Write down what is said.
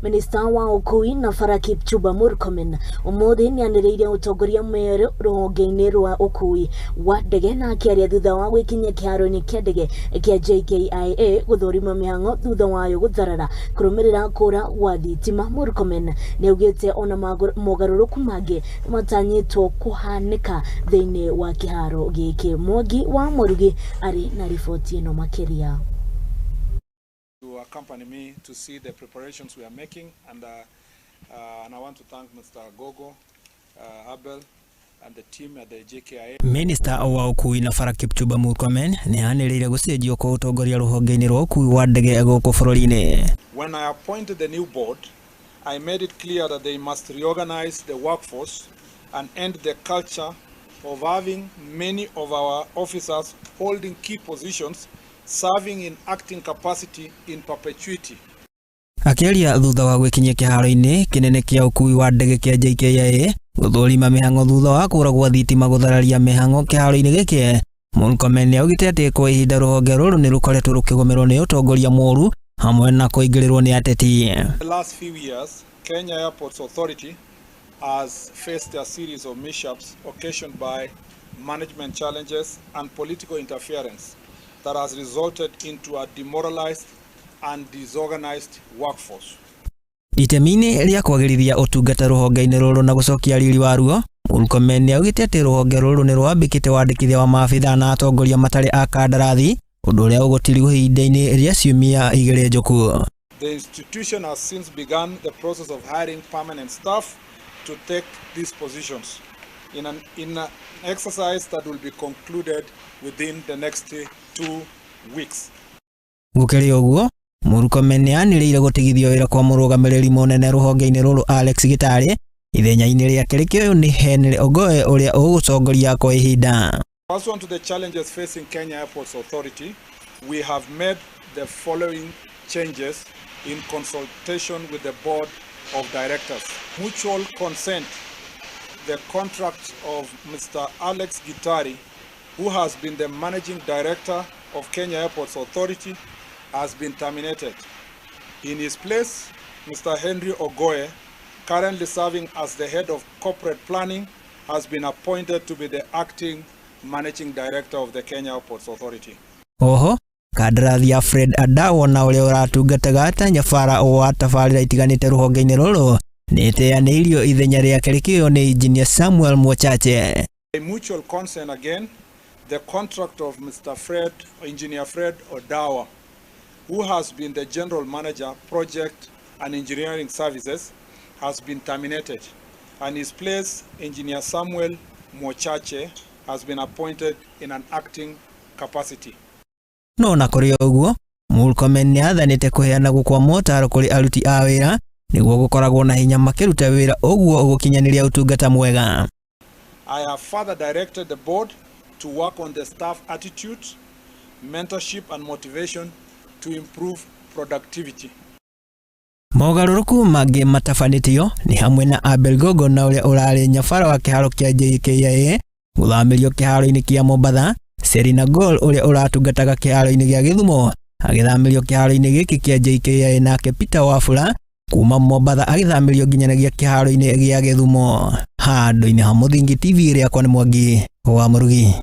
Minista wa ũkui na bara Kipchumba Murkomen ũmũthĩ nĩanĩrĩire ũtongoria mwerũ rũhonge-inĩ rwa ũkui wa ndege na akĩaria thutha wa gwĩkinyia kĩharo-inĩ kĩa ndege kĩa JKIA gũthũrima mĩhang'o thutha wayo gũtharara kũrũmĩrĩra kũra gwa thitima. Murkomen nĩaugĩte ona mogarũrũku mangĩ nĩmatanyĩtwo kũhanĩka thĩinĩ wa kĩharo gĩkĩ. Mwangi wa Mũrugi arĩ na riboti ĩno makĩria. To accompany me to see the preparations we are making, and I want to thank Mr. Gogo, Abel, and the team at the JKIA. Minista wa ũkui na bara Kipchumba Murkomen nĩ anĩrĩire gũcenjio kwa ũtongoria rũhonge-inĩ rwa ũkui wa ndege gũkũ bũrũri-inĩ. When I appointed the new board, I made it clear that they must reorganize the workforce and end the culture of having many of our officers holding key positions serving in acting capacity in perpetuity. Akĩaria thutha wa gwĩkinyia kĩharo-inĩ kĩnene kĩa ũkui wa ndege kĩa JKIA gũthũrima mĩhang'o thutha wa kũra gwa thitima gũthararia mĩhang'o kĩharo-inĩ gĩkĩ, Murkomen nĩaugĩte atĩ kwa ihinda rũhonge rũrũ nĩ rũkoretwo rũkĩgũmĩrwo nĩ ũtongoria mũru hamwe na kũingĩrĩrwo nĩ ateti. The last few years, Kenya Airports Authority has faced a series of mishaps occasioned by management challenges and political interference that has resulted into a demoralized and disorganized workforce. Itemi-inĩ rĩa kwagĩrithia ũtungata rũhonge-inĩ rũrũ na gũcokia riri waruo, Murkomen nĩaugĩte atĩ rũhonge rũrũ nĩ rwambĩkĩte wandĩkithia wa maabithaa na atongoria matarĩ a kandarathi, ũndũ ũrĩa ũgũtirwo ihinda-inĩ rĩa ciumia 2 njũku. The institution has since begun the process of hiring permanent staff to take these positions in an exercise that will be concluded within the next 2 weeks. Gũkĩrĩ ũguo, Murkomen nĩanĩrĩire gũtigithio wĩra kwa mũrũgamĩrĩri mũnene rũhonge-inĩ rũrũ Alex Gitari, ithenya-inĩ rĩake rĩkĩoywo nĩ Henry Ogoe ũrĩa ũgũtongoria kwa ihinda. Pursuant to the challenges facing Kenya Airports Authority, we have made the following changes in consultation with the Board of Directors. Mutual consent, the contract of Mr. Alex Gitari, who has been the Managing Director of Kenya Airports Authority, has been terminated. In his place, Mr. Henry Ogoe, currently serving as the head of corporate planning, has been appointed to be the acting managing director of the Kenya Airports Authority. Oho, kandarathi ya Fred Adawo na ũrĩa ũratungataga ta nyabara wa tabarĩra itiganĩte rũhonge-inĩ rũrũ nĩ ĩteanĩirio ithenya rĩake rĩkĩoywo nĩ Engineer Samuel Mwachache. By mutual consent again, the contract of Mr. Fred, Engineer Fred Odawa, who has been the general manager, project and engineering services, has been terminated, and his place, Engineer Samuel Mochache, has been appointed in an acting capacity. No na kũrĩ ũguo, Murkomen nĩ athanĩte kũheanagwo kwa motaro kũrĩ aruti a wĩra nĩguo gũkoragwo na hinya makĩruta wĩra ũguo gũkinyanĩria ũtungata mwega. I have further directed the board to work on the staff attitude, mentorship and motivation to improve productivity. Mogarũrũku mangĩ matabanĩtio nĩ hamwe na Abel Gogo na ũrĩa ũrarĩ nyabara wa kĩharo kĩa JKIA gũthamĩrio kĩharo-inĩ kĩa Mombatha, Serina Gol ũrĩa ũratungataga kĩharo-inĩ gĩa Gĩthumo agĩthamĩrio kĩharo-inĩ gĩkĩ kĩa JKIA, nake Peter Wafula kuma Mombatha agĩthamĩrio nginyanagia kĩharo-inĩ gĩa Gĩthumo. Handũ-inĩ ha Mũthingi TV, rĩakwa nĩ Mwangi wa Mũrugi.